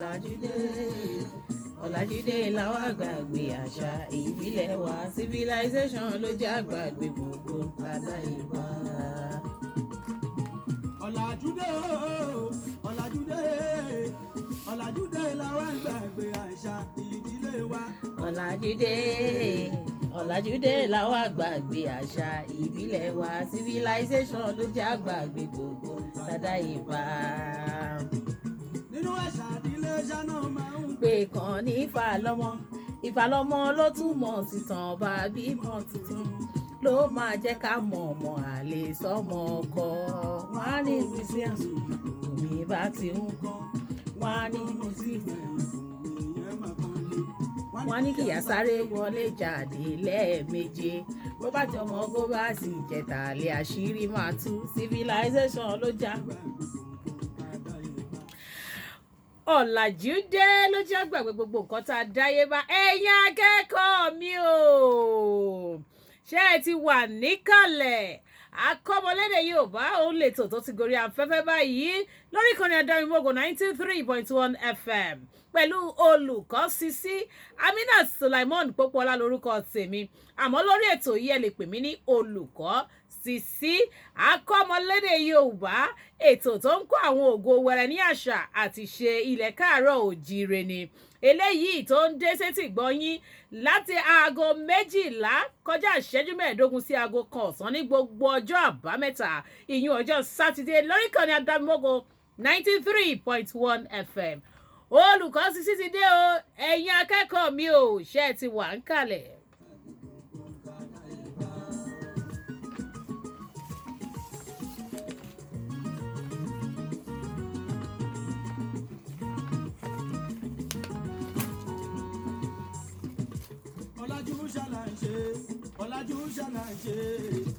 Ọ̀làjúdé, ọ̀làjúdé làwa gbàgbé àṣà ìbílẹ̀ wa, civilization ló jẹ́ àgbàgbé gbogbo padà ìwà. Ọ̀làjúdé o, ọ̀làjúdé, ọ̀làjúdé làwa gbàgbé àṣà ìdílé wa. Ọ̀làjúdé, ọ̀làjúdé làwa gbàgbé àṣà ìbílẹ̀ wa, civilization ló jẹ́ àgbàgbé gbogbo padà ìwà. Nínú àṣà ìdílé ṣáná máa ń Pé kan ní Ìfàlọ́mọ, Ìfàlọ́mọ ló túmọ̀ sí tàn bá bímọ tuntun ló máa jẹ́ ká mọ̀ ọmọ àlè sọ́mọ ọkọ. Wọ́n á ní sísí omi bá ti ń kán, wọ́n á ní sí, wọ́n á ní kíyà sáré wọlé jáde lẹ́ẹ̀méje, bó bá jọmọ kó bá sì jẹ̀tà lé, àṣírí máa tú, civilization ló já. Ọ̀làjú dé ló jẹ́ gbàgbé gbogbo nǹkan tá a dáyé bá. Ẹ̀yin akẹ́kọ̀ọ́ mi o, ṣé ẹ ti wà níkàlẹ̀? Akọ́mọlédè Yorùbá òun lè tò tó ti gorí afẹ́fẹ́ báyìí lórí ìkànnì Adámimógo 93.1 FM pẹ̀lú olùkọ́ Sisi Aminat Sulaimon Pópọ́lá lórúkọ tèmi. Àmọ́ lórí ètò yìí, ẹ lè pè mí ní olùkọ́ Sisi. Akọ́mọlédè Yorùbá, ètò tó ń kọ́ àwọn ògo wẹrẹ ní àṣà àti ṣe ilẹ̀ káàárọ̀ òjíire ni eléyìí tó ń dé sétí gbọ́yìn láti aago 11:45 sí aago 1 ọ̀sán ní gbogbo ọjọ́ àbámẹ́ta, ìyún ọjọ́ sátidé, lórí ìkànnì Adámimógo 93.1 FM. Olùkọ́ Sisi ti dé o. Ẹ̀yin akẹ́kọ̀ọ́ mi ò, ṣe é ti wà ń kalẹ̀? Ọ̀làjú ṣàlàṣe, ọ̀làjú ṣàlàṣe,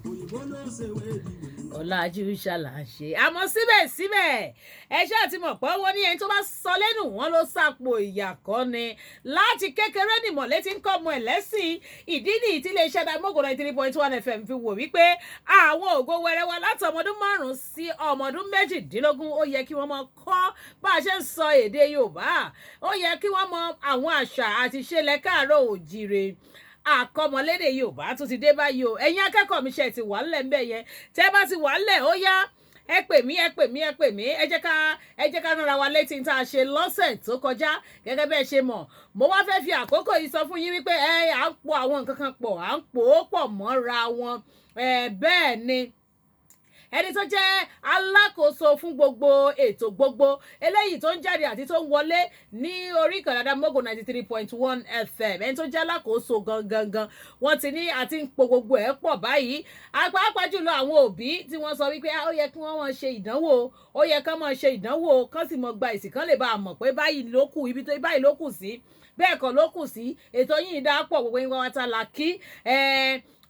òyìnbó ló ṣèwé ìdìbò. Ọ̀làjú ṣàlàṣe, àmọ́ síbẹ̀síbẹ̀ ẹ ṣáà ti mọ̀ pé wọ́n ní ẹni tó bá sọ lẹ́nu wọn ló sàpò ìyàkọ́ ni. Láti kékeré nìmọ̀lé tí ń kọ́ ọmọ ẹ̀ lẹ́sìn. Ìdí nìyí tí iléeṣẹ́ Adámimógo 93.1 FM fi wò wípé àwọn ògo wẹrẹ wa láti ọmọ ọdún 5 sí ọmọ ọdún 18, ó yẹ kí wọ́n mọ kọ́ bá a ṣe ń sọ èdè Yorùbá, ó yẹ kí wọ́n mọ àwọn àṣà àti ìṣẹ̀lẹ̀ káàárọ̀ òjíire. Àkọmọlédè Yorùbá tún ti dé báyìí o. Ẹ̀yin akẹ́kọ̀ọ́ mi, ṣe ti wà ńlẹ̀ ńbẹ̀ yẹn? Tẹ́ bá ti wà ńlẹ̀, ó yá, ẹ pè mí, ẹ pè mí, ẹ pè mí. Ẹ jẹ́ ká ránra wa létí tá a ṣe lọ́sẹ̀ tó kọjá. Gẹ́gẹ́ bẹ́ẹ̀ ṣe mọ̀, mo wá fẹ́ fi àkókò yìí sọ fún yín wípé ẹ à ń po àwọn nǹkan kan pọ̀, à ń pò ó pọ̀ mọ́ra wọn. Ẹ bẹ́ẹ̀ ni, ẹni tó jẹ́ alákòóso fún gbogbo ètò gbogbo eléyìí tó ń jáde àti tó ń wọlé ní orí ìkànnì Adámimógo 93.1 FM, ẹni tó jẹ́ alákòóso gangan gan, wọ́n ti ní àti ń po gbogbo ẹ̀ pọ̀ báyìí, pàápàá jùlọ àwọn òbí tí wọ́n sọ wípé ó yẹ kí wọ́n máa ṣe ìdánwò, ó yẹ kán máa ṣe ìdánwò, kán sì mọ̀ gba èsì, kán lè bá a mọ̀ pé báyìí ló kù, ibi tó báyìí ló kù sí, bẹ́ẹ̀ kọ́ ló kù sí. Ètò yìí dá pọ̀, gbogbo yín wá ta la kí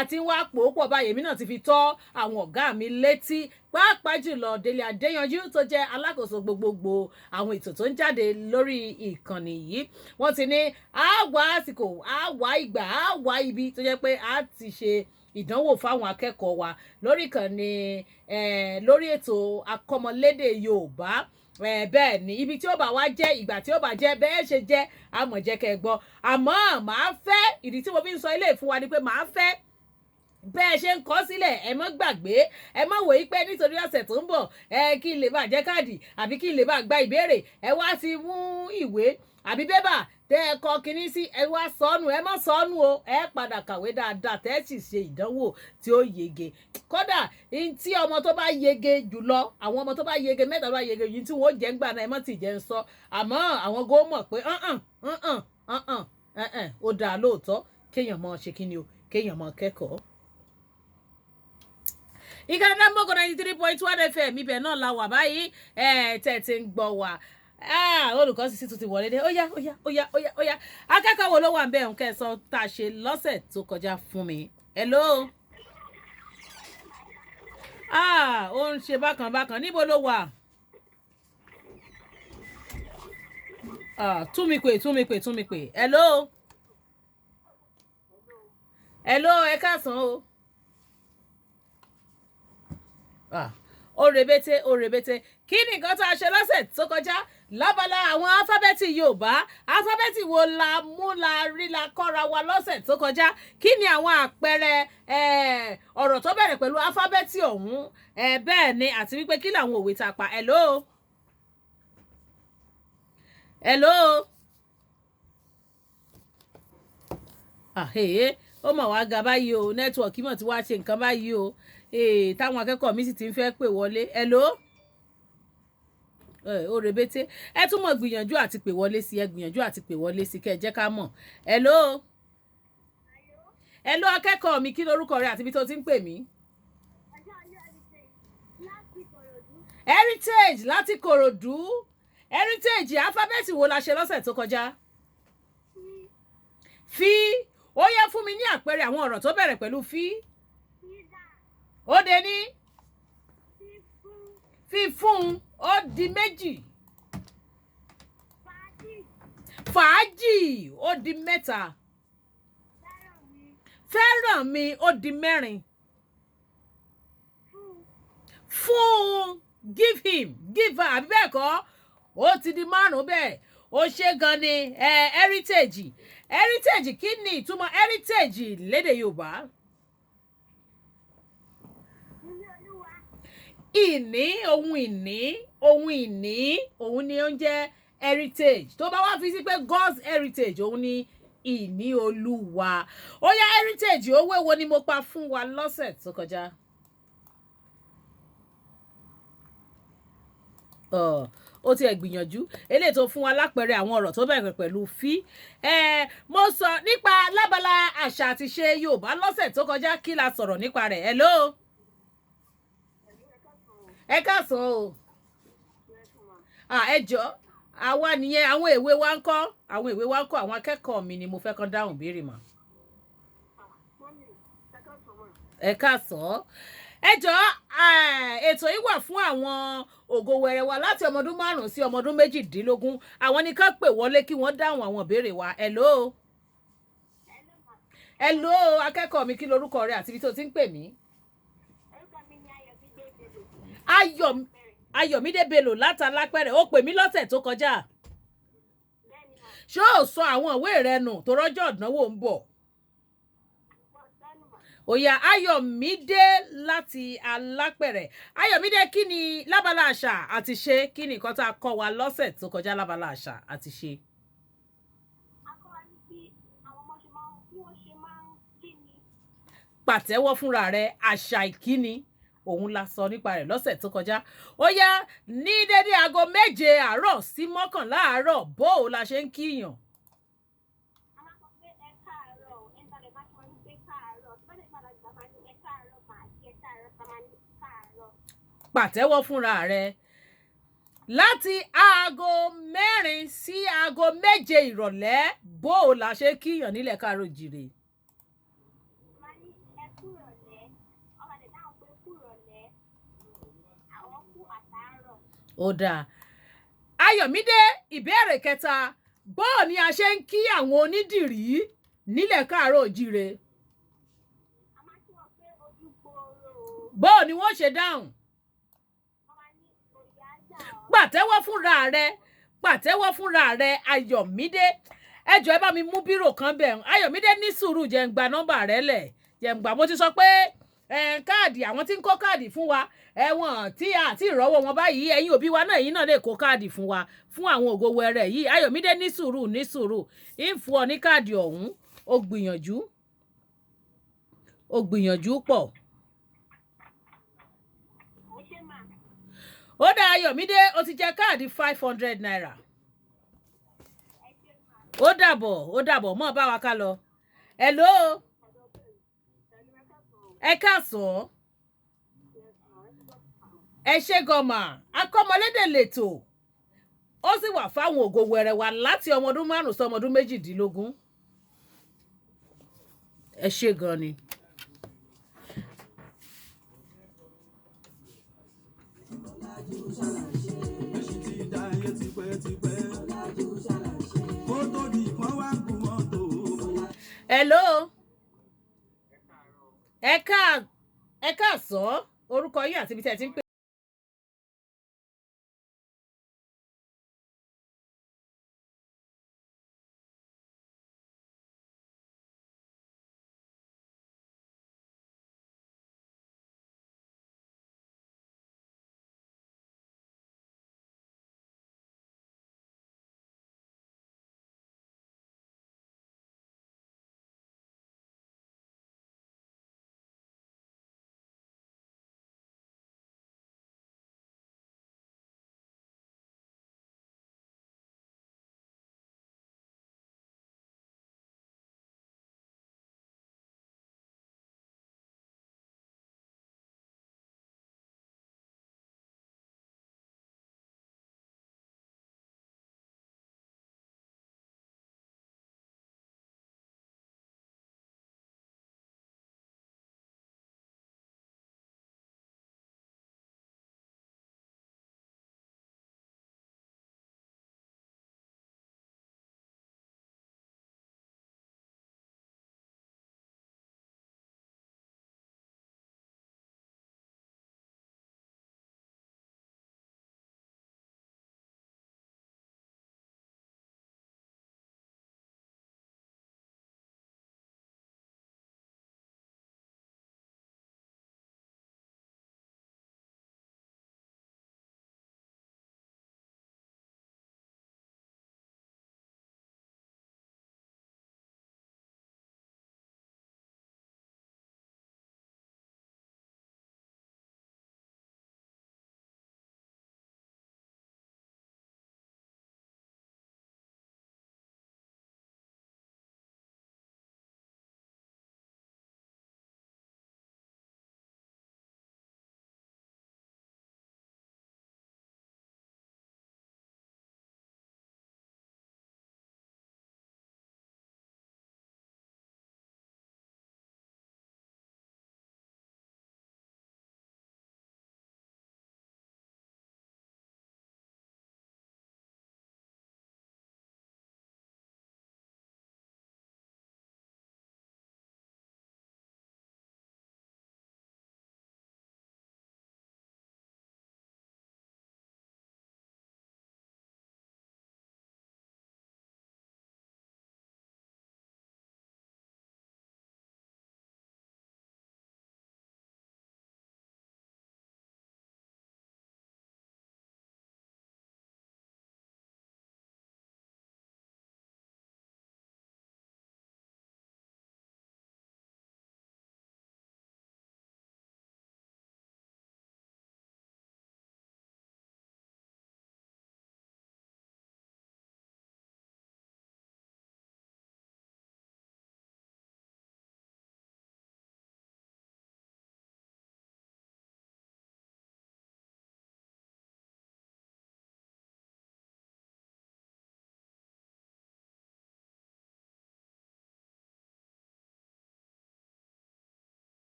àti wá pò ó pọ̀ báyìí. Èmi náà ti fi tọ́ àwọn ọ̀gá mi létí, pàápàá jùlọ Délé Adéyanjú tó jẹ́ alákòóso gbogbogbò àwọn ètò tó ń jáde lórí ìkànnì yìí. Wọ́n ti ní àwa àsìkò, àwa ìgbà, àwa ibi tó jẹ́ pé a ti ṣe ìdánwò fáwọn akẹ́kọ̀ọ́ wa lórí ìkànnì, lórí ètò akọ́mọlédè Yorùbá. Bẹ́ẹ̀ ni, ibi tí ó bá wá jẹ́, ìgbà tí ó bá jẹ́, bẹ́ẹ̀ ṣe jẹ́, àmọ̀ jẹ́ kẹ́ ẹ gbọ́. Àmọ́ màá fẹ́, ìdí tí mo fi ń sọ ilé ìfún wa ni pé màá fẹ́ bẹ́ẹ̀ ṣe ń kọ sílẹ̀, ẹ má gbàgbé, ẹ má wòye pé nítorí ọ̀sẹ̀ tó ń bọ̀, ẹ kí n lè bá jẹ́ káàdì àbí kí n lè bá gba ìbéèrè, ẹ wá ti mú ìwé àbí bébà tẹ́ ẹ kọ kinní sí, ẹ wá sọnù. Ẹ má sọnù o. Ẹ padà kàwé dáadáa, tẹ́ ẹ sì ṣe ìdánwò tí ó yege. Kódà tí ọmọ tó bá yege jùlọ, àwọn ọmọ tó bá yege mẹ́ta tó bá yege yìí tí wọ́n jẹ́ ń gbà náà, ẹ má ti jẹ́ ń sọ, àmọ́ àwọn gó mọ̀ pé ọ̀hún ọ̀hún ọ̀hún ó dáa lóòótọ́ kéèyàn mọ̀ ṣe kíni o, kéèyàn mọ̀ kẹ́kọ̀ọ́. Ìkànnì Adámimógo 93.1 FM, ibẹ̀ náà la wà báyìí tẹ́ ẹ ti ń gbọ́ wa. Olùkọ́ Sisi tún ti wọlé dé. Ó yá, ó yá, ó yá, ó yá, ó yá. Akẹ́kọ̀ọ́ wo ló wà ń bẹ̀ ń kẹ́sàn tá a ṣe lọ́sẹ̀ tó kọjá fún mi? Hello. Ó ń ṣe bákan bákan. Níbo ló wà? Tún mi pè, tún mi pè, tún mi pè. Hello, hello, ẹ káàsán o. Ó rebete, ó rebete. Kí ni nǹkan tá a ṣe lọ́sẹ̀ tó kọjá? Lábala àwọn alifábẹ́ẹ̀tì Yorùbá, alifábẹ́ẹ̀tì wo la mú la rí la kọ́ra wa lọ́sẹ̀ tó kọjá? Kí ni àwọn àpẹẹrẹ ọ̀rọ̀ tó bẹ̀rẹ̀ pẹ̀lú alifábẹ́ẹ̀tì ọ̀hún? Bẹ́ẹ̀ ni, àti wípé kí làwọn òwe tá a pa. Hello, hello. Àhèé, ó mọ̀ wá ga báyìí o. Network mọ̀ tí wàá ṣe nǹkan báyìí o. Táwọn akẹ́kọ̀ọ́ mi sì ti ń fẹ́ pè wọlé. Hello, ó rebete. Ẹ tún mọ̀ gbìyànjú àti pè wọlé sí, ẹ gbìyànjú àti pè wọlé sí, kẹ́ ẹ jẹ́ ká mọ̀. Hello, hello, akẹ́kọ̀ọ́ mi, kí lorúkọ rẹ àti ibi tó ti ń pè mí? Heritage láti Kòròdú. Heritage, alifábẹ́ẹ̀tì wo la ṣe lọ́sẹ̀ tó kọjá? Fi. Ó yẹ fún mi ní àpẹẹrẹ àwọn ọ̀rọ̀ tó bẹ̀rẹ̀ pẹ̀lú fi. Ó de ní fífún, ó di méjì. Fàájì, ó di mẹ́ta. Fẹ́ràn mi, ó di mẹ́rin. Fún, give him, give her, àbí bẹ́ẹ̀ kọ́? Ó ti di márùn-ún bẹ́ẹ̀. Ó ṣe gan ni. Heritage, heritage, kí ni ìtumọ̀ heritage lédè Yorùbá? Ìní, ohun ìní, ohun ìní, òun ni ó ń jẹ́ heritage. Tó bá wá fi sí pé God's heritage, òun ni ìní Olúwa. Ó yá, heritage, owó wo ni mo pa fún wa lọ́sẹ̀ tó kọjá? Ó tiẹ̀ gbìyànjú eléyìí tó fún wa lápẹẹrẹ àwọn ọ̀rọ̀ tó bẹ̀rẹ̀ pẹ̀lú fí. Mo sọ nípa lábala àṣà àti ṣe Yorùbá lọ́sẹ̀ tó kọjá, kí la sọ̀rọ̀ nípa rẹ̀? Hello, ẹ káàsán o. Ẹ jọ, àwa nìyẹn. Àwọn èwe wa ń kọ́, àwọn èwe wa ń kọ́. Àwọn akẹ́kọ̀ọ́ mi ni mo fẹ́ kán dáhùn béèrè mà. Ẹ káàsán. Ẹ jọ, ètò yìí wà fún àwọn ògo wẹrẹ wa láti ọmọ ọdún 5 sí ọmọ ọdún 18. Àwọn ni ká pè wọlé kí wọ́n dáhùn àwọn ìbéèrè wa. Hello, hello, akẹ́kọ̀ọ́ mi, kí lorúkọ rẹ àti ibi tó ti ń pè mí? Ayọ̀mídé Bello látàlápẹ̀rẹ̀. Ó pè mí lọ́sẹ̀ tó kọjá. Ṣé ò sọ àwọn ìwé rẹ nù tó rọ́jọ́ ìdánwò ń bọ̀? Òyà, Ayọ̀mídé láti Alápẹ̀rẹ̀. Ayọ̀mídé, kí ni lábala àṣà àti ṣe, kí ni nǹkan tá a kọ́ wa lọ́sẹ̀ tó kọjá lábala àṣà àti ṣe? Pàtẹ́wọ́ fúnra rẹ̀. Àṣà ìkíni òun la sọ nípa rẹ̀ lọ́sẹ̀ tó kọjá. Ó yá, ní dédé aago 7 àárọ̀ sí 11 àárọ̀, bó o la ṣe ń kíyàn? Pàtẹ́wọ́ fúnra rẹ̀. Láti aago 4 sí aago 7 ìrọ̀lẹ́, bó o la ṣe kíyàn nílẹ̀ káàárọ̀ oòjíire? Ó dáa. Ayọ̀mídé, ìbéèrè kẹta, bóò ni a ṣe ń kí àwọn onídìrí nílẹ̀ káàárọ̀ oòjíire? Bóò ni wọ́n ṣe dáhùn? Pàtẹ́wọ́ fúnra rẹ, pàtẹ́wọ́ fúnra rẹ, Ayọ̀mídé. Ẹ jọ̀ọ́, ẹ bá mi mú bírò kan bẹ̀. Ayọ̀mídé, ní sùúrù, jẹ́ ń gba nọ́mbà rẹ lẹ̀, jẹ́ ń gbà. Mo ti sọ pé káàdì, àwọn tí ń kó káàdì fún wa, ẹ̀wọ̀n tí a ti rọ́wọ́ wọn báyìí. Ẹ̀yin òbí wa náà, ẹ̀yin náà lè kó káàdì fún wa fún àwọn ògo wẹrẹ yìí. Ayọ̀mídé, ní sùúrù, ní sùúrù, ń fún ọ ní káàdì ọ̀hún. Ó gbìyànjú, ó gbìyànjú pọ̀. Ó dá, Ayọ̀mídé, ó ti jẹ káàdì ₦500. Ó dàbọ̀, ó dàbọ̀, mọ́ bá wa ká lọ. Hello, ẹ káàsán. Ẹ ṣé gọmà. Akọ́mọlédè lètò, ó sì wà fáwọn ògo wẹrẹ wa láti ọmọ ọdún 5 sí ọmọ ọdún 18. Ẹ ṣé gan ni. Ẹṣin ti dá ayé tipẹ́tipẹ́. Kó tó di ìpọ́n wá gùn mọ́tò. Hello, ẹ káàsán. Orúkọ yín àti ibi tí ẹ ti ń pè?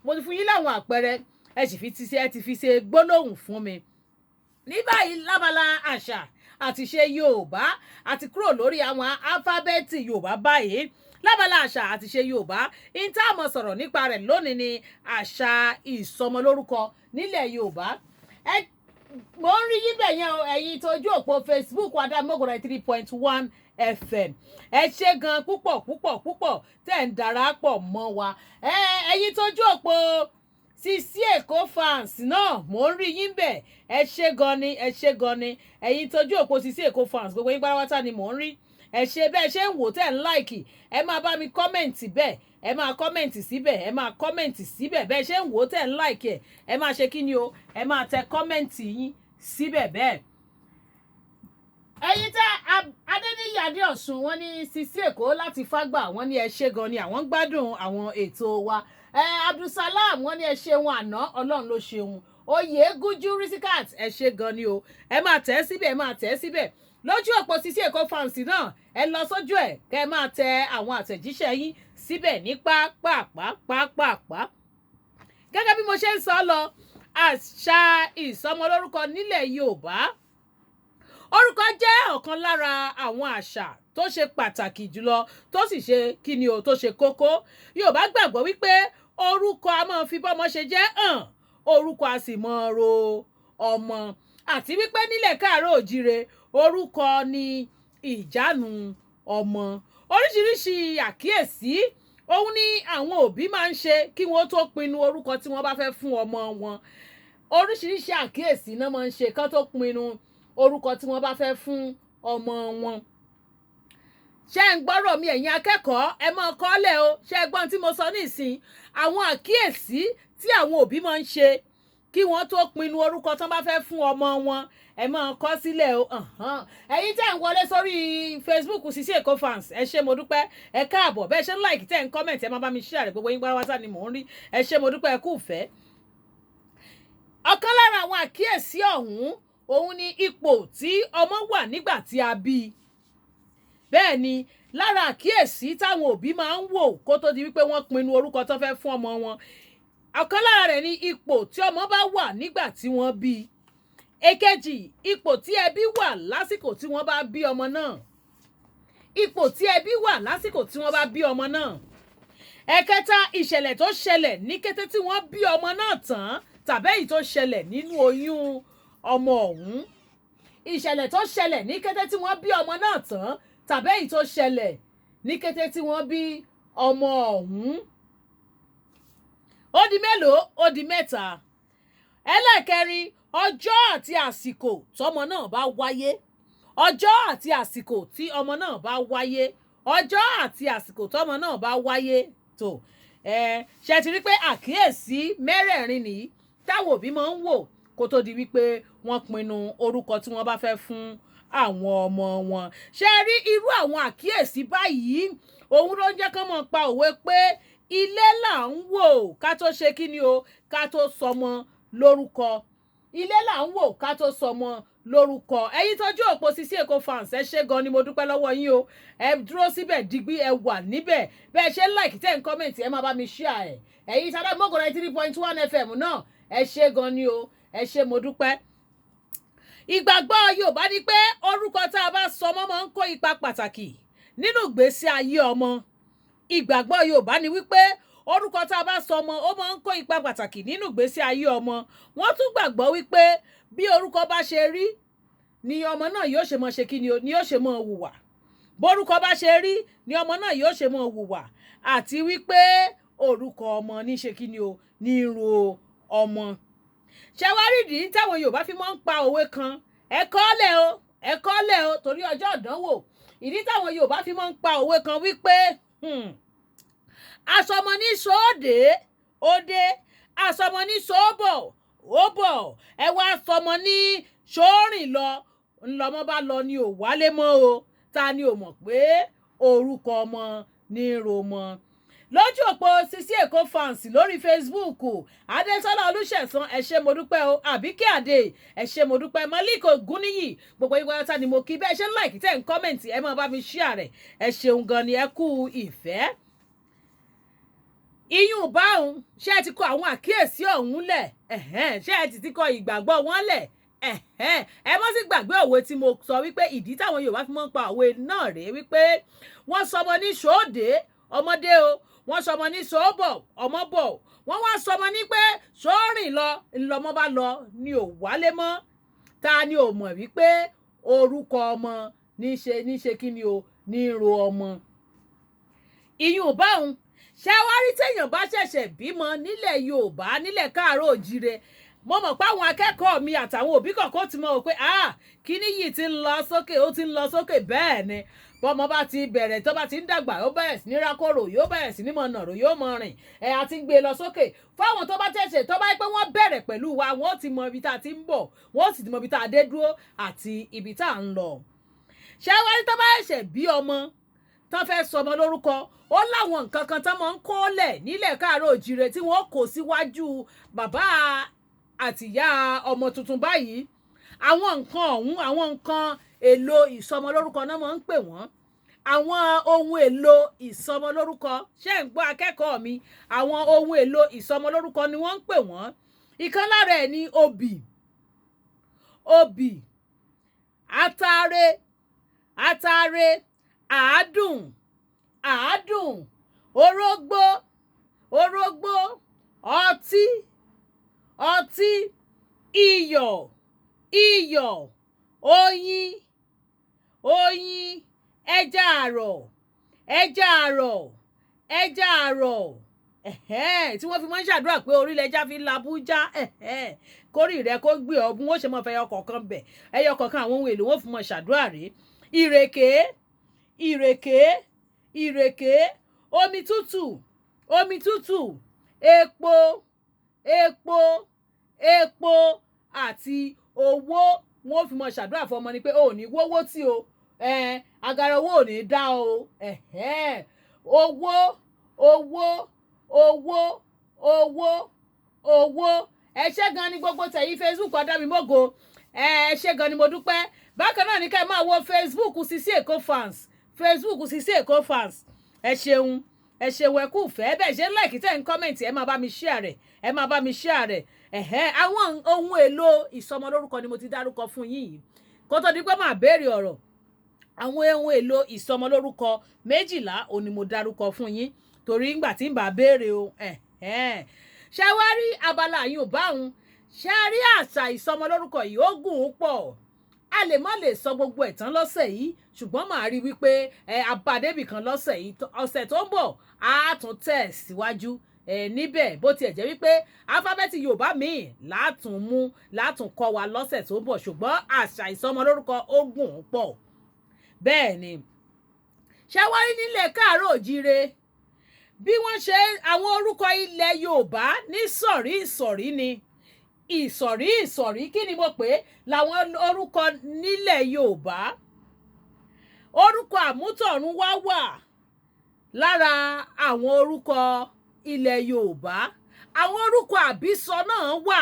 Mo ti fún yín láwọn àpẹẹrẹ, ẹ sì fi ti ṣe, ẹ ti fi ṣe gbólóhùn fún mi. Ní báyìí, lábala àṣà àti ìṣe Yorùbá, àti kúrò lórí àwọn alifábẹ́ẹ̀tì Yorùbá báyìí. Lábala àṣà àti ìṣe Yorùbá, in tá a mọ̀ sọ̀rọ̀ nípa rẹ̀ lónìí ni àṣà ìsọmọlórúkọ nílẹ̀ Yorùbá. Ẹ mo ń rí yín bẹ̀ yẹn o, ẹ̀yin tójú òpó Facebook Adámọ́gò 93.1 FM, ẹ ṣé gan púpọ̀ púpọ̀ púpọ̀ tẹ̀ ń darapọ̀ mọ́ wa. Ẹ ẹ̀yin tójú òpó Sisi Èkó Fans náà, mò ń rí yín bẹ̀, ẹ ṣé gan ni, ẹ ṣé gan ni. Ẹ̀yin tójú òpó Sisi Èkó Fans, gbogbo yín pátápátá ni mò ń rí. Ẹ ṣé bẹ́ẹ̀ ṣe ń wò, tẹ̀ ń like, ẹ máa bá mi comment bẹ́ẹ̀, ẹ máa comment síbẹ̀, ẹ máa comment síbẹ̀. Bẹ́ẹ̀ ṣe ń wò, tẹ̀ ń like ẹ̀, ẹ máa ṣe kí ni o, ẹ máa tẹ comment yín síbẹ̀ bẹ́ẹ̀. Ẹ̀yin tẹ́ Adéníyì Adéọ̀sùn, wọ́n ní Sisi Èkó láti Fágbà, wọ́n ní ẹ ṣé gan ni, àwọn ń gbádùn àwọn ètò wa. Ẹ Abdulsalam, wọ́n ní ẹ ṣeun àná, Ọlọ́run ló ṣeun. Oyè Gújú Risikat, ẹ ṣé gan ni o. Ẹ máa tẹ̀ síbẹ̀, ẹ máa tẹ̀ síbẹ̀. Lójú òpó Sisi Èkó Fans náà, ẹ lọ sójú ẹ̀ kẹ́ ẹ máa tẹ àwọn àtẹ̀jíṣẹ́ yín síbẹ̀ ní pápápápápá. Gẹ́gẹ́ bí mo ṣe ń sọ lọ, àṣà ìsọmọlórúkọ nílẹ̀ Yorùbá. Orúkọ jẹ́ ọ̀kan lára àwọn àṣà tó ṣe pàtàkì jùlọ, tó sì ṣe kíni o, tó ṣe kókó. Yorùbá gbàgbọ́ wípé orúkọ a máa fi bọ́mọ ṣe jẹ́ hàn, orúkọ a sì máa ro ọmọ, àti wípé nílẹ̀ káàárọ̀ òjíire, orúkọ ni ìjánu ọmọ. Oríṣiríṣi àkíyèsí òun ni àwọn òbí máa ń ṣe kí wọ́n tó pinnu orúkọ tí wọ́n bá fẹ́ fún ọmọ wọn. Oríṣiríṣi àkíyèsí náà máa ń ṣe kán tó pinnu orúkọ tí wọ́n bá fẹ́ fún ọmọ wọn. Ṣé ń gbọ́rọ̀ mi, ẹ̀yin akẹ́kọ̀ọ́? Ẹ máa kọ́lẹ̀ o. Ṣé ẹ gbọ́n tí mo sọ nísìn? Àwọn àkíyèsí tí àwọn òbí máa ń ṣe kí wọ́n tó pinnu orúkọ tí wọ́n bá fẹ́ fún ọmọ wọn, ẹ máa kọ sílẹ̀ o. Ẹ̀yin tẹ́ ń wọlé sórí Facebook Sisi Èkó Fans, ẹ ṣé, mo dúpẹ́, ẹ káàbọ̀. Bẹ́ẹ̀ ṣe ń like, tẹ́ ń comment, ẹ máa bá mi share rẹ̀. Gbogbo yín pátápátá ni mò ń rí. Ẹ ṣé, mo dúpẹ́, ẹ kú ìfẹ́. Ọ̀kan lára àwọn àkíyèsí ọ̀hún òun ni ipò tí ọmọ wà nígbà tí a bí i. Bẹ́ẹ̀ ni, lára àkíyèsí táwọn òbí máa ń wò kó tó di wípé wọ́n pinnu orúkọ tó fẹ́ fún ọmọ wọn, ọ̀kan lára rẹ̀ ni ipò tí ọmọ bá wà nígbà tí wọ́n bí i. Èkejì, ipò tí ẹbí wà lásìkò tí wọ́n bá bí ọmọ náà, ipò tí ẹbí wà lásìkò tí wọ́n bá bí ọmọ náà. Ẹ̀kẹta, ìṣẹ̀lẹ̀ tó ṣẹlẹ̀ ní kété tí wọ́n bí ọmọ náà tán tàbí èyí tó ṣẹlẹ̀ nínú oyún ọmọ ọ̀hún, ìṣẹ̀lẹ̀ tó ṣẹlẹ̀ ní kété tí wọ́n bí ọmọ náà tán tàbí èyí tó ṣẹlẹ̀ ní kété tí wọ́n bí ọmọ ọ̀hún. Ó di mélòó? Ó di mẹ́ta. Ẹlẹ́ẹ̀kẹrin, ọjọ́ àti àsìkò tọmọ náà bá wáyé, ọjọ́ àti àsìkò tí ọmọ náà bá wáyé, ọjọ́ àti àsìkò tọmọ náà bá wáyé. Tó ẹ ṣe ti rí pé àkíyèsí mẹ́rẹ̀ẹ̀rin nìyí táwọn òbí máa ń wò kó tó di wípé wọ́n pinnu orúkọ tí wọ́n bá fẹ́ fún àwọn ọmọ wọn. Ṣe rí irú àwọn àkíyèsí báyìí, òun ló ń jẹ́ kán mọ̀ pa òwe pé ilé là ń wò ká tó ṣe kí ni o, ká tó sọmọ lórúkọ. Ilé là ń wò ká tó sọmọ lórúkọ. Ẹ̀yin tọ́jú òpó Sisi Èkó Fans, ẹ ṣé gan ni, mo dúpẹ́ lọ́wọ́ yín o. Ẹ dúró síbẹ̀ digbí, ẹ wà níbẹ̀. Bẹ́ẹ̀ ṣe ń like, tẹ́ ń comment, ẹ máa bá mi share ẹ̀. Ẹ̀yin tàdá mọ́gò 93.1 FM náà, ẹ ṣé gan ni o, ẹ ṣé, mo dúpẹ́. Ìgbàgbọ́ Yorùbá ni pé orúkọ tá a bá sọ ọmọ máa ń kó ipa pàtàkì nínú ìgbésí ayé ọmọ. Ìgbàgbọ́ Yorùbá ni wípé orúkọ tá a bá sọ ọmọ, ó máa ń kó ipa pàtàkì nínú ìgbésí ayé ọmọ. Wọ́n tún gbàgbọ́ wípé bí orúkọ bá ṣe rí ni ọmọ náà yóò ṣe mọ ṣe kí ni o, ni yóò ṣe mọ hùwà. Bórúkọ bá ṣe rí ni ọmọ náà yóò ṣe mọ hùwà, àti wípé orúkọ ọmọ ní ṣe kí ni o, ní ro ọmọ. Ṣẹwárìdì táwọn Yorùbá fi máa ń pa òwe kan, ẹ kọ́lẹ̀ o, ẹ kọ́lẹ̀ o, torí ọjọ́ ìdánwò. Ìdí táwọn Yorùbá fi máa ń pa òwe kan wípé aṣọmọ ní sóòdè ó dé, aṣọmọ ní sóòbọ̀ ó bọ̀, ẹ wá sọmọ ní sóòrìn lọ, ńlọmọ bá lọ ni ò wálé mọ́ o. Ta ni ò mọ̀ pé orúkọ ọmọ ní romọ? Lójú òpó Sisi Èkó Fans lórí Facebook, Adésọlá Olùṣẹ̀san, ẹ ṣé, mo dúpẹ́ o. Àbíkẹ́ Àdè, ẹ ṣé, mo dúpẹ́. Malik Ògúnníyì, gbogbo yín pátá ni mo kí. Bẹ́ẹ̀ ṣe ń like, tẹ́ ń comment, ẹ máa bá mi share rẹ̀. Ẹ ṣeun gan ni, ẹ kú ìfẹ́. Iyún báhùn, ṣé ẹ ti kọ àwọn àkíyèsí ọ̀hún lẹ̀? Ṣé ẹ ti kọ ìgbàgbọ́ wọn lẹ̀? Ẹ mọ́ sí gbàgbé òwe tí mo sọ wípé ìdí táwọn Yorùbá fi mọ́ ń pa òwe náà rèé, wípé wọ́n sọmọ ní sóòdè ọmọdé o, wọ́n sọmọ ní sóòbọ̀ ọmọ bọ̀, wọ́n wá sọmọ ní pé sóòrìn lọ ńlọmọ bá lọ ni ò wálé mọ́. Ta ni ò mọ̀ wípé orúkọ ọmọ níṣe kí ni o ní ro ọmọ? Ìyún báhùn, ṣé wá rí téèyàn bá ṣẹ̀ṣẹ̀ bímọ nílẹ̀ Yorùbá, nílẹ̀ káàárọ̀ òjíire, mo mọ̀ pé àwọn akẹ́kọ̀ọ́ mi àtàwọn òbí kọ̀ọ̀kan ti mọ̀ pé kíní yìí ti ń lọ sókè, ó ti ń lọ sókè. Bẹ́ẹ̀ ni, bọ́mọ bá ti bẹ̀rẹ̀, tó bá ti ń dàgbà, ó bẹ̀rẹ̀ sí ní rákòrò, yóò bẹ̀rẹ̀ sí ní mọ̀ nàró, yóò mọ̀ rìn, ẹ̀ àti ń gbé lọ sókè. Fáwọn tó bá tẹ̀sẹ̀, tó bá yẹ pé wọ́n bẹ̀rẹ̀ pẹ̀lú wa, wọ́n ti mọ ibi tá a ti ń bọ̀, wọ́n sì ti mọ ibi tá a dé dúró àti ibi tá a ń lọ. Ṣé wá rí tó bá ṣẹ̀ṣẹ̀ bí ọmọ tán fẹ́ sọmọ lórúkọ, ó láwọn nǹkan kan tán máa ń kó lẹ̀ nílẹ̀ káàárọ̀ òjíire tí wọ́n kó síwájú bàbá àtìyá ọmọ tuntun báyìí. Àwọn nǹkan ọ̀hún, àwọn nǹkan èlò ìsọmọlórúkọ náà máa ń pè wọ́n, àwọn ohun èlò ìsọmọlórúkọ. Ṣé ń gbọ́, akẹ́kọ̀ọ́ mi? Àwọn ohun èlò ìsọmọlórúkọ ni wọ́n ń pè wọ́n. Ìkan lára ẹ̀ ní obì, obì, atare, atare, àádùn, àádùn, orógbó, orógbó, ọtí, ọtí, iyọ̀, iyọ̀, oyin, oyin, ẹja àrọ̀, ẹja àrọ̀, ẹja àrọ̀, tí wọ́n fi máa ń ṣàdúrà pé orílẹ̀ ẹja fi ń labújá, kórì rẹ kó gbé ọ, bí wọ́n ṣe máa fẹ́ ẹyọ kọ̀ọ̀kan bẹ̀, ẹyọ kọ̀ọ̀kan àwọn ohun èlò wọ́n fi máa ṣàdúrà rèé. Ìrèké, ìrèké, ìrèké, omi tútù, omi tútù, epo, epo, epo àti owó. Wọ́n fi máa ṣàdúrà fún ọmọ ni pé o ò ní wówó tí o, agara owó ò ní dá o. Owó, owó, owó, owó, owó. Ẹ ṣé gan ni gbogbo tẹ̀yìn Facebook Adámimógo, ẹ ṣé gan ni, mo dúpẹ́. Bákan náà ní ká ẹ máa wo Facebook Sisi Èkó Fans, Facebook Sisi Èkó Fans. Ẹ ṣeun, ẹ ṣeun, ẹ kú fẹ́ bẹ́ẹ̀ ṣe ń like, tẹ́ ń comment, ẹ máa bá mi share rẹ̀, ẹ máa bá mi share rẹ̀. Àwọn ohun èlò ìsọmọlórúkọ ni mo ti dárúkọ fún yín yìí kó tó di pé màá béèrè ọ̀rọ̀. Àwọn ohun èlò ìsọmọlórúkọ 12 òun ni mo dárúkọ fún yín, torí ńgbà tí ń bá béèrè o. Ṣé wá rí abala yìí ò bá òun? Ṣé rí àṣà ìsọmọlórúkọ yìí, ó gùn ún pọ̀, a lè má lè sọ gbogbo ẹ̀ tán lọ́sẹ̀ yìí, ṣùgbọ́n màá rí wípé ẹ abadébì kan lọ́sẹ̀ yìí. Ọ̀sẹ̀ tó ń bọ̀ á tún tẹ̀ síwájú níbẹ̀, bó tiẹ̀ jẹ́ wípé alifábẹ́ẹ̀tì Yorùbá míì látún mú látún kọ́ wa lọ́sẹ̀ tó ń bọ̀, ṣùgbọ́n àṣà ìsọmọlórúkọ ó gùn ún pọ̀. Bẹ́ẹ̀ ni, ṣé wá rí nílẹ̀ káàárọ̀ òjíire bí wọ́n ṣe àwọn orúkọ ilẹ̀ Yorùbá ní sọ̀rí ìsọ̀rí ni, ìsọ̀rí ìsọ̀rí, kí ni mo pè é, làwọn orúkọ nílẹ̀ Yorùbá. Orúkọ àmútọ̀run wá wà lára àwọn orúkọ ilẹ̀ Yorùbá. Àwọn orúkọ àbísọ náà wà,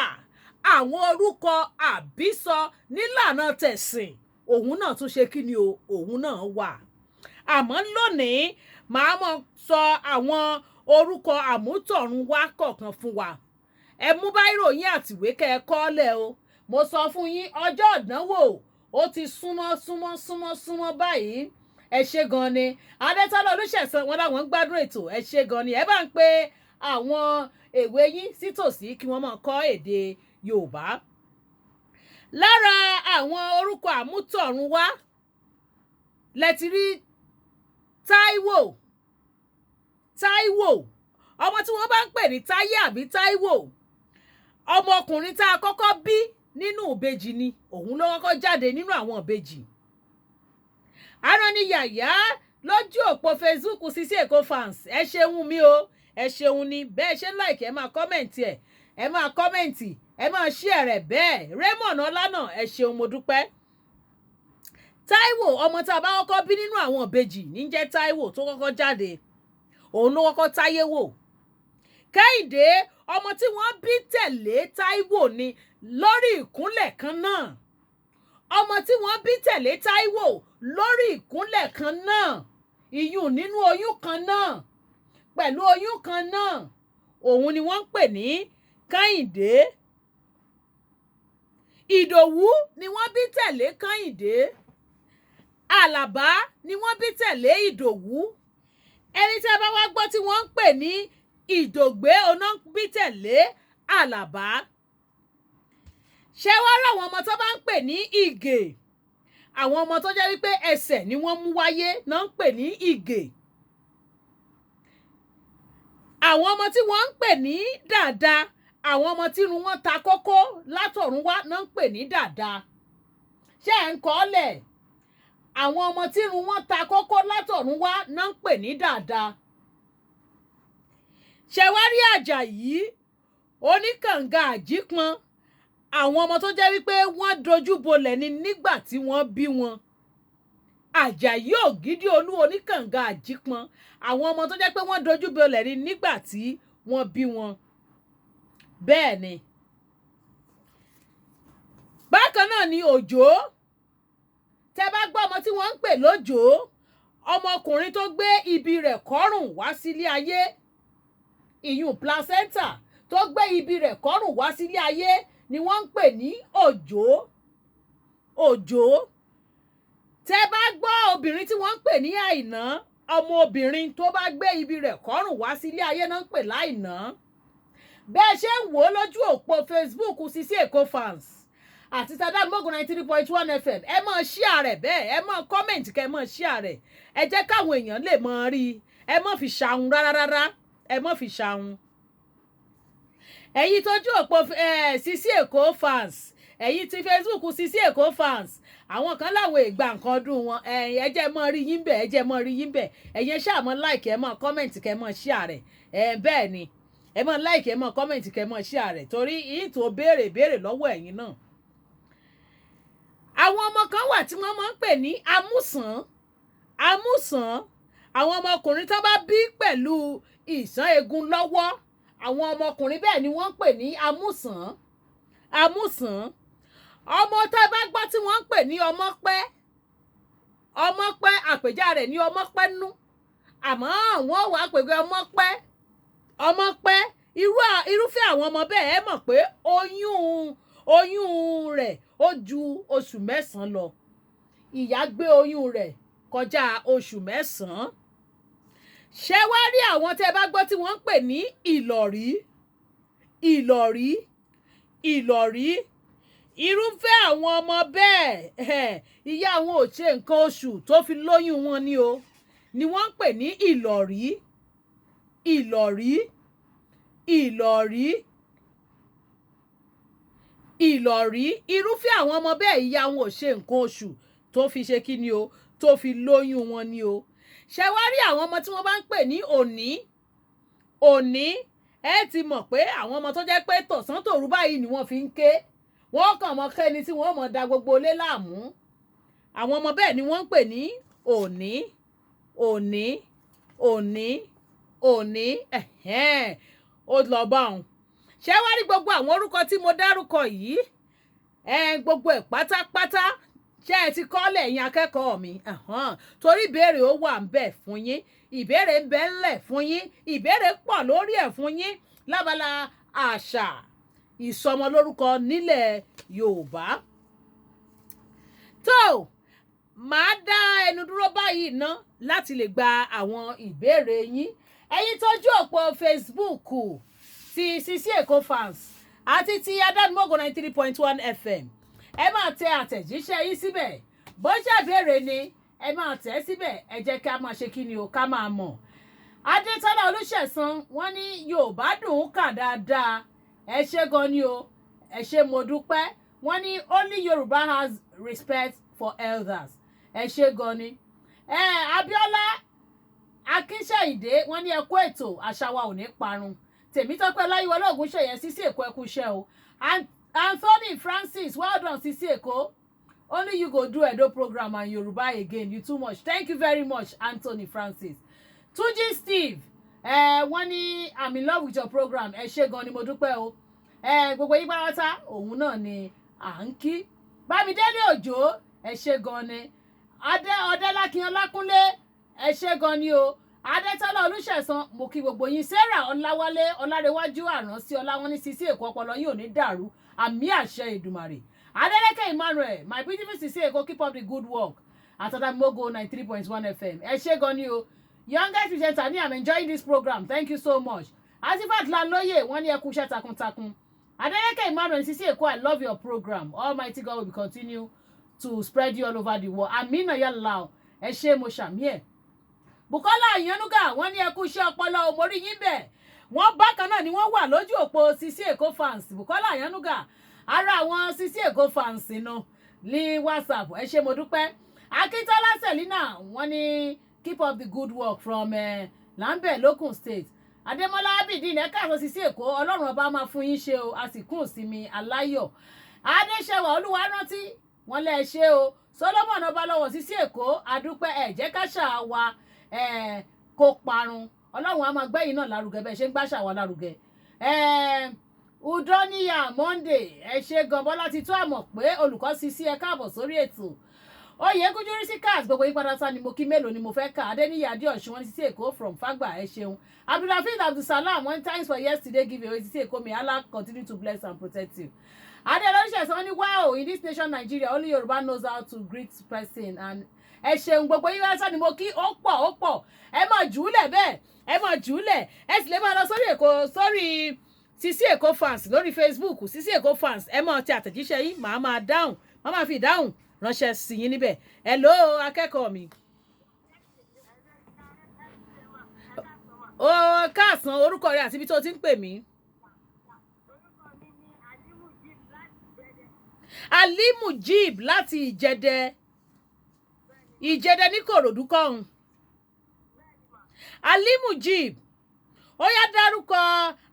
àwọn orúkọ àbísọ nílànà tẹ̀sìn, òun náà tún ṣe kí ni o, òun náà wà. Àmọ́ lónìí, màá mọ̀ sọ àwọn orúkọ àmútọ̀run wá kọ̀ọ̀kan fún wa. Ẹ mú báírò yín àtìwé kẹ́ ẹ kọ́lẹ̀ o. Mo sọ fún yín, ọjọ́ ìdánwò ó ti súnmọ́ súnmọ́ súnmọ́ súnmọ́ báyìí. Ẹ ṣé gan ni. Adétọ́lá Olúṣẹ̀san, wọn làwọn ń gbádùn ètò. Ẹ ṣé gan ni. Ẹ bá ń pe àwọn èwe yín sítòsí kí wọ́n máa kọ́ èdè Yorùbá. Lára àwọn orúkọ àmútọ̀run wá lẹ ti rí Táíwò. Táíwò, ọmọ tí wọ́n bá ń pè ní Táyé àbí Táíwò, ọmọkùnrin tá a kọ́kọ́ bí nínú ìbejì ni, òun ló kọ́kọ́ jáde nínú àwọn ìbejì. Arániyàyà lójú òpó Facebook Sisi Èkó Fans, ẹ ṣeun mi o, ẹ ṣeun ni. Bẹ́ẹ̀ ṣe ń like, ẹ máa comment, ẹ máa comment, ẹ máa share rẹ̀ bẹ́ẹ̀. Raymond Ọlánà, ẹ ṣeun, mo dúpẹ́. Táíwò, ọmọ tá a bá kọ́kọ́ bí nínú àwọn ìbejì ní jẹ́ Táíwò tó kọ́kọ́ jáde, òun ló kọ́kọ́ táyé wò. Kẹ́hìndé, ọmọ tí wọ́n bí tẹ̀lé Táíwò ni lórí ìkúnlẹ̀ kan náà, ọmọ tí wọ́n bí tẹ̀lé Táíwò lórí ìkúnlẹ̀ kan náà, ìyún nínú oyún kan náà, pẹ̀lú oyún kan náà. Òun ni wọ́n ń pè ní Kẹ́hìndé. Ìdòwú ni wọ́n bí tẹ̀lé Kẹ́hìndé. Àlàbá ni wọ́n bí tẹ̀lé Ìdòwú. Ẹni tí a bá wá gbọ́ tí wọ́n ń pè ní Ìdògbé, oná bí tẹ̀lé Àlàbá. Ṣé wá ráwọn ọmọ tó bá ń pè ní Ìgè? Àwọn ọmọ tó jẹ́ wípé ẹsẹ̀ ni wọ́n mú wáyé náà ń pè ní Ìgè. Àwọn ọmọ tí wọ́n ń pè ní Dàda, àwọn ọmọ tí irun wọn ta kókó látọ̀run wá náà ń pè ní Dàda. Ṣé ẹ̀ ń kọ́ lẹ̀? Àwọn ọmọ tí irun wọn ta kókó látọ̀run wá náà ń pè ní Dàda. Ṣé wá rí Àjàyí oníkànga àjípọn? Àwọn ọmọ tó jẹ́ wípé wọ́n dojú bolẹ̀ ni nígbà tí wọ́n bí wọn. Àjàyí Ògídí Olú oníkànga àjípọn, àwọn ọmọ tó jẹ́ pé wọ́n dojú bolẹ̀ ni nígbà tí wọ́n bí wọn. Bẹ́ẹ̀ ni. Bákan náà ni Òjó. Tẹ́ bá gbọ́ ọmọ tí wọ́n ń pè lójó, ọmọkùnrin tó gbé ibi rẹ̀ kọ́rùn wá sílé ayé, ìyún placenta tó gbé ibi rẹ̀ kọ́rùn wá sílé ayé ni wọ́n ń pè ní Òjó. Òjó. Tẹ́ bá gbọ́ obìnrin tí wọ́n ń pè ní Àìná, ọmọ obìnrin tó bá gbé ibi rẹ̀ kọ́rùn wá sílé ayé náà ń pè láìná. Bẹ́ẹ̀ ṣe ń wò ó lójú òpó Facebook Sisi Eko Fans àti Tadamogun 93.1 FM, ẹ máa share rẹ̀ bẹ́ẹ̀, ẹ máa comment, kẹ́ ẹ máa share rẹ̀. Ẹ jẹ́ káwọn èèyàn lè máa rí i. Ẹ má fi ṣahun rárá rárá, ẹ má fi ṣahun. Ẹ̀yin tójú òpó Sisi Eko Fans, ẹ̀yin ti Facebook Sisi Eko Fans, àwọn kan láwọn ìgbà nǹkan ọdún wọn. Ẹ jẹ́ mọ́ rí yín bẹ̀, ẹ jẹ́ mọ́ rí yín bẹ̀. Ẹ̀yin ṣáà mọ́ like, ẹ mọ́ comment, kẹ́ mọ́ share rẹ̀. Ẹ bẹ́ẹ̀ ni, ẹ mọ́ like, ẹ mọ́ comment, kẹ́ mọ́ share rẹ̀, torí yín tó béèrè béèrè lọ́wọ́ ẹ̀yin náà. Àwọn ọmọ kan wà tí wọ́n máa ń pè ní amúsàn. Amúsàn, àwọn ọmọkùnrin tó bá bí pẹ̀lú ìsàn eegun lọ́wọ́, àwọn ọmọkùnrin bẹ́ẹ̀ ni wọ́n ń pè ní amúsàn. Amúsàn. Ọmọ tá a bá gbọ́ tí wọ́n ń pè ní ọmọpẹ́, ọmọpẹ́, àpèjá rẹ̀ ní ọmọpẹ́ nú, àmọ́ àwọn wàá pè pé ọmọpẹ́, ọmọpẹ́. Irúfẹ́ àwọn ọmọ bẹ́ẹ̀, ẹ mọ̀ pé oyún rẹ̀ ó ju oṣù 9 lọ. Ìyá gbé oyún rẹ̀ kọjá oṣù 9. Ṣé wá rí àwọn tẹ́ ẹ bá gbọ́ tí wọ́n ń pè ní ìlọ̀rí? Ìlọ̀rí, ìlọ̀rí, irúfẹ́ àwọn ọmọ bẹ́ẹ̀, ìyá àwọn ò ṣe nǹkan oṣù tó fi lóyún wọn ni o, ni wọ́n ń pè ní ìlọ̀rí. Ìlọ̀rí, ìlọ̀rí, ìlọ̀rí. Irúfẹ́ àwọn ọmọ bẹ́ẹ̀, ìyá wọn ò ṣe nǹkan oṣù tó fi ṣe kí ni o, tó fi lóyún wọn ni o. Ṣé wá rí àwọn ọmọ tí wọ́n bá ń pè ní òní? Òní, ẹ ti mọ̀ pé àwọn ọmọ tó jẹ́ pé tọ̀sán tòru báyìí ni wọ́n fi ń ké, wọ́n kàn mọ́ kẹ́ni tí wọ́n mọ̀ da gbogbo ilé láàmú. Àwọn ọmọ bẹ́ẹ̀ ni wọ́n ń pè ní òní. Òní, òní, òní. Ẹ̀hẹ́n, ó lọ bá òun. Ṣé wá rí gbogbo àwọn orúkọ tí mo dárúkọ yìí, ẹ gbogbo ẹ̀ pátápátá, ṣé ẹ ti kọ́lẹ̀, ẹ̀yin akẹ́kọ̀ọ́ mi? Torí ìbéèrè ó wà ń bẹ̀ fún yín, ìbéèrè ń bẹ ńlẹ̀ fún yín, ìbéèrè pọ̀ lórí ẹ̀ fún yín lábala àṣà ìsọmọlórúkọ nílẹ̀ Yorùbá. Tó màá dá ẹnu dúró báyìí ná láti lè gba àwọn ìbéèrè yín. Ẹ̀yin tójú òpó Facebook ti Sisi Eko Fans àti ti Adámọ̀gò 93.1 FM, ẹ máa tẹ àtẹ̀jíṣẹ́ yín síbẹ̀. Bó ṣàbẹ̀rẹ̀ ni, ẹ máa tẹ̀ síbẹ̀. Ẹ jẹ́ ká máa ṣe kí ni o, ká máa mọ̀. Adétọ́lá Olúṣẹ̀san, wọ́n ní Yorùbá dùn ún kà dáadáa. Ẹ ṣé gan ni o, ẹ ṣé, mo dúpẹ́. Wọ́n ní only Yorùbá has respect for elders. Ẹ ṣé gan ni. Ẹ Abíọ́lá Akínṣẹ́yìndé, wọ́n ní ẹ kú ètò, àṣà wa ò ní parun. Tèmítọ́pẹ́ Ọláyíwọlá Ògúnṣeyẹ, Sisi Èkó, ẹ kú iṣẹ́ o. Anthony Francis, well done, Sisi Èkó. Only you go do Edo program and Yoruba again, you too much. Thank you very much, Anthony Francis. Túnjí Steve, ẹ wọ́n ní I'm in love with your program. Ẹ ṣé gan ni, mo dúpẹ́ o. Ẹ gbogbo yín pátá, òun náà ni à ń kí. Bámidélé Òjó, ẹ ṣé gan ni. Adé Ọdẹlákin Ọlákúnlé, ẹ ṣé gan ni o. Adétọ́lá Olúṣẹ̀san, mo kí gbogbo yín. Sarah Ọláwálé Ọlárẹ̀wájú Àránsí Ọlá, wọn ní Sisi Èkó, ọpọlọ yín ò ní dàrú, àmín, àṣẹ Èdùmàrè. Adeleke Emmanuel, my beautiful Sisi Èkó, keep up the good work at Adamimogo 93.1 FM. Ẹ ṣé gan ni o. Youngest presenter ní, I'm enjoying this program, thank you so much. Asifat Laloye, wọ́n ní ẹ kú iṣẹ́ takuntakun. Adeleke Emmanuel, Sisi Èkó, I love your program. Almighty God will continue to spread you all over the world. Amina yàlla, ẹ ṣé, mo ṣàmì ẹ̀. Bukola Ìyànnúgà, wọ́n ní ẹ kú iṣẹ́ ọpọlọ, o mo rí yín bẹ̀. Wọ́n bákan náà ni wọ́n wà lójú òpó Sisi Èkó fans. Bukola Ìyànnúgà, ara àwọn Sisi Èkó fans nu ní WhatsApp. Ẹ ṣé, mo dúpẹ́. Akíntola Selina, wọ́n ní keep up the good work from Lambe Lokun State. Adémọlá Abidin, ẹ káàsán Sisi Èkó, Ọlọ́run Ọba máa fún yín ṣe o, a sì kún ìsinmi aláyọ̀. Adéṣẹwà Olúwarántí, wọ́n lẹ́ ṣe o. Solomon Ọbalọ́wọ̀, Sisi Èkó, adúpẹ́, ẹ jẹ́ káṣà wa kó parun. Ọlọ́run á máa gbẹ́yìn náà lárugẹ bẹ́ẹ̀ ṣe ń gbàṣà wa lárugẹ. Udoniya Monday, ẹ ṣe gan. Bọ́lá ti tó àmọ̀ pé olùkọ́ Sisi, ẹ káàbọ̀ sórí ètò. Oyèkújú Risikat, gbogbo yín pátápátá ni mo kí. Mélòó ni mo fẹ́ kà? Adéníyí Adéọ̀sùn, wọn ní Sisi Èkó from Fagba, ẹ ṣeun. Abdulhafiz Abdulsalam, one thanks for yesterday giveaway. Sisi Èkó, may Allah continue to bless and protect you. Adé lóríṣẹ̀sán ní wow, in this nation Nigeria, only Yorùbá knows how to greet person and ẹ ṣeun. Gbogbo yín wá ni mo kí. Ó pọ̀, ó pọ̀. Ẹ máa jù ú lẹ̀ bẹ́ẹ̀, ẹ máa jù ú lẹ̀. Ẹ sì lè máa lọ sórí Èkó, sórí Sisi Èkó fans lórí Facebook, Sisi Èkó fans. Ẹ máa tẹ àtẹ̀jíṣẹ́ yín, màá máa dáhùn, màá máa fi ìdáhùn ránṣẹ́ sí yín níbẹ̀. Hello, akẹ́kọ̀ọ́ mi. Ó káàsán, orúkọ rẹ àti ibi tó ti ń pè mí. Ali Mujib láti Ìjẹdẹ, Ìjẹdẹ ní Kòròdú kọ́hún. Ali Mujib, ó yá, dárúkọ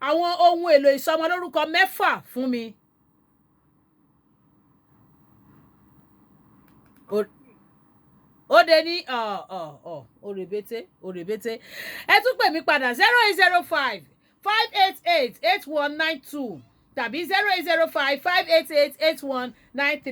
àwọn ohun èlò ìsọmọlórúkọ mẹ́fà fún mi. Ó de ní òrèbété, òrèbété. Ẹ tún pè mí padà, 08055888192 tàbí 08055888193.